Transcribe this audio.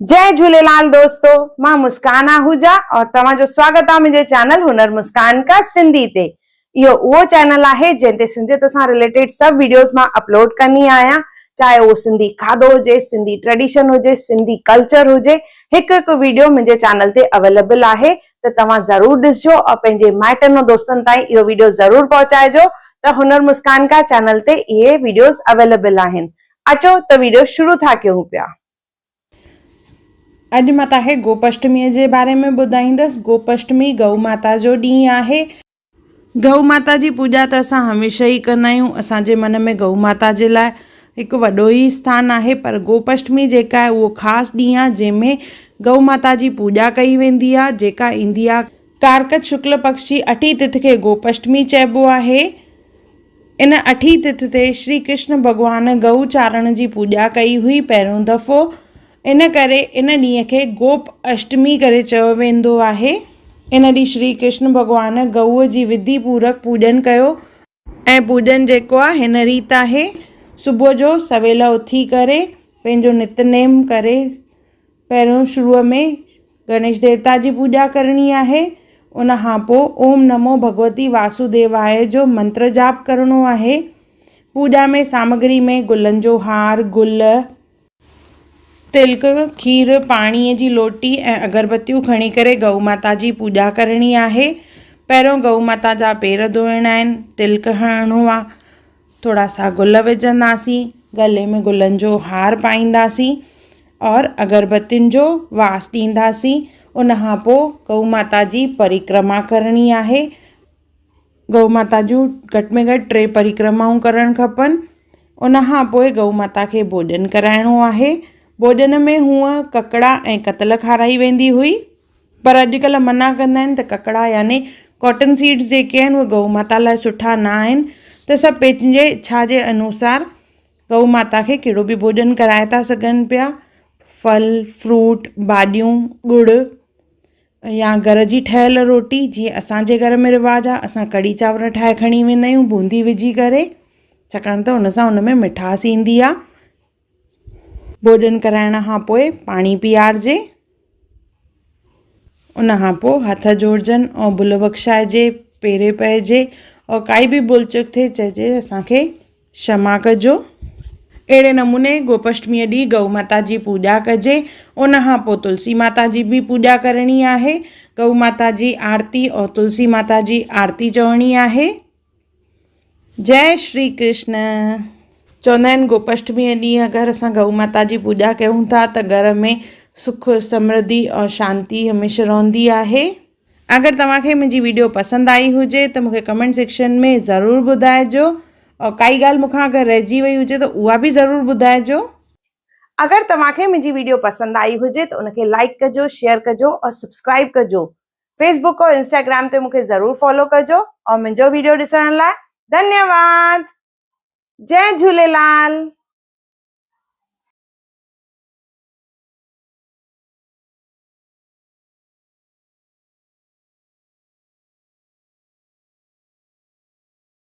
جئي جهوليلال دوستو مان مسڪان آهوجا اور توهان جو سواگت آ منهنجي چينل هنر مسڪان ڪا سنڌي تي. اهو اهو چينل آهي جنهن تي سنڌيت سان رليٽيڊ سڀ ويڊيوز مان اپلوڊ ڪندي آهيان چاهي اهو سنڌي کاڌو هجي، سنڌي ٽريڊيشن هجي، سنڌي ڪلچر هجي هڪ هڪ ويڊيو منهنجي چينل تي اويليبل آهي ته توهان ضرور ڏسجو اور پنهنجي مائٽن ۽ دوستن تائين اهو ويڊيو ضرور پهچائجو ته هنر مسڪان ڪا چينل تي اهي ويڊيوز اويليبل آهن. اچو ته ويڊيو شروع ٿا ڪيون پيا. اڄ مان توهان کي گوپ اشٽميء جي باري ۾ ٻڌائيندس. گوپ اشٽمي گئو ماتا جو ڏينهن آهي. گئو ماتا جي پوڄا ته اسان هميشه ئي ڪندا آهيون. اسان جي من ۾ گئو ماتا جي لاء هڪ وڏو ئي اسٿان آهي پر گوپ اشٽمي جيڪا آهي اهو خاص ڏينهن آهي جنهن ۾ گئو ماتا جي پوڄا ڪئي ويندي آهي جيڪا ايندي آهي ڪارڪت شڪل پڪش جي اٺين تٿ کي گوپ اشٽمي چئبو آهي. ان اٺين تٿ تي شري ڪرشن ڀڳوان گئو چارڻ جي پوڄا ڪئي هئي پهريون دفعو، ان ڪري ان ڏينهن کي گوپ اشٽمي ڪري چيو ويندو آهي. ان ڏينهن شري ڪرشن ڀڳوان گئو جي وڌي پورڪ پوڄن ڪيو. ۽ پوڄن جيڪو آهي هن ريت آهي. صبح جو سويل اٿي ڪري پنهنجو نت نيم ڪري پهريون شروع ۾ گڻيش ديوتا جي پوڄا ڪرڻي آهي، ان کان پوء اوم نمو ڀڳوتي واسوديوايه جو منتر جاپ ڪرڻو آهي. پوڄا ۾ سامگري ۾ گلن جو هار، گل، تلڪ، کير، پاڻيء جي لوٽي ۽ اگربتيون کڻي ڪري گئو ماتا جي پوڄا ڪرڻي آهي. پهريون گئو ماتا جا پير ڌوئڻا آهن، تلڪ هڻڻو آهي. ٿورا سا گل وجهنداسين، گلي ۾ گلن جو هار پائينداسين اور اگربتين جو واس ڏينداسين. ان کان پوء گئو ماتا جي پرڪرما ڪرڻي آهي. گئو ماتا جون گهٽ ۾ گهٽ ٽي پرڪرمائون ڪرڻ کپن. ان کان پوء گئو ماتا کي ڀوڄن ڪرائڻو آهي. ڀوڄن ۾ هونء ڪڪڙا ۽ ڪتل کارائي ويندي هئي. پر اڄڪلهه منع ڪندا آهن ته ڪڪڙا يعني ڪاٽن سيڊس جيڪي آهن اهي گئو ماتا لاء سٺا نه آهن ته سڀ پنهنجي اڇا جي انوسار گئو ماتا کي ڪهڙو به ڀوڄن ڪرائي ٿا سگهن پيا ڦل فروٽ ڀاڄيون ڳڙ يا گهر جي ٺهيل روٽي جيئن اسانجي گهر ۾ رواج آهي اسان ڪڙهي چانور ٺاهي کڻي ويندا آهيون بوندي وجهي ڪري ڇاڪاڻ ته ان سان ان ۾ مٺاس ايندي آهي ڀوڄن ڪرائڻ کان پوء پاڻي پيارجي. ان کان پوء هٿ جوڙجن ۽ ڀل بخشائجي، پيري پئجي ۽ ڪائي به ڀل چڪ ٿئي چئجي اسان کي ڪشما ڪجو. اهڙي نموني گوپ اشٽميء ڏينهن گئو ماتا جي پوڄا ڪجي. ان کان پوء تلسي ماتا جي به پوڄا ڪرڻي آهي. گئو ماتا جي آرتي ۽ تلسي ماتا جي آرتي چوڻي آهي. جئي شري ڪرشن. چوندا آهن گوپ اشٽميء ڏينهن اگر اسان گئو ماتا جي پوڄا ڪيون ٿا ته گهر ۾ سک سمرڌي اور شانتي هميشه رهندي آهي. اگر توهان کي منهنجي ويڊيو پسند آئي هجي ته مونکي ڪمينٽ سيڪشن ۾ ضرور ٻڌائجو اور ڪائي ڳالهه مونکان اگر رهجي وئي هجي ته اها به ضرور ٻڌائجو. اگر توهان کي منهنجي ويڊيو پسند آئي هجي ته ان کي لائيڪ ڪجو شيئر ڪجو اور سبسڪرائيب ڪجو. فيس بڪ اور انسٽاگرام تي مونکي ضرور فالو ڪجو اور منهنجو ويڊيو ڏسڻ لاء ڌنيواد جئي جهوليلال.